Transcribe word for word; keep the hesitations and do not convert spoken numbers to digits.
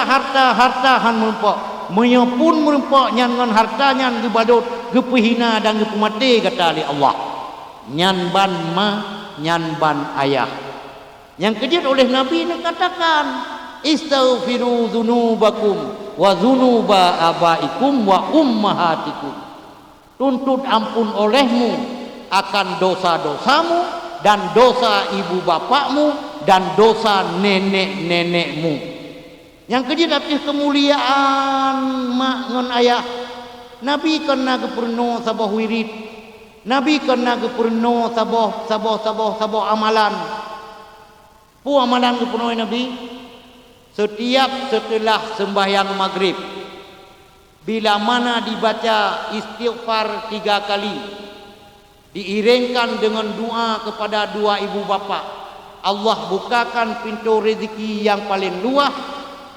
harta, harta han meurumpok. Meunyoe pun meurumpok nyan ngon harta nyan geubalot, geupeuhina dan geupeumaté gata lé Allah. Nyan ban ma, nyan ban ayah. Nyang keujeuet oleh Nabi neukatakan, "Istaghfiru dzunubakum wa dzunuba abaikum wa ummahatikum." Tuntut amphon olehmu akan dosa-dosamu dan dosa ibu bapakmu dan dosa nenek-nenekmu. Nyang keujeuet ateueh keumuliaan mak ngon ayah, Nabi kon na geupeurunoe saboh wirit, Nabi kon na geupeurunoe saboh, saboh, saboh, saboh amalan. Peue amalan geupeurunoe Nabi? Setiap seuteulah seumbahyang Maghrib, bila mana dibaca istighfar tiga kali, diiréngkan deungon doa keupada dua ibu bapak, Allah bukakan pintoe rezeki nyang paleng luwah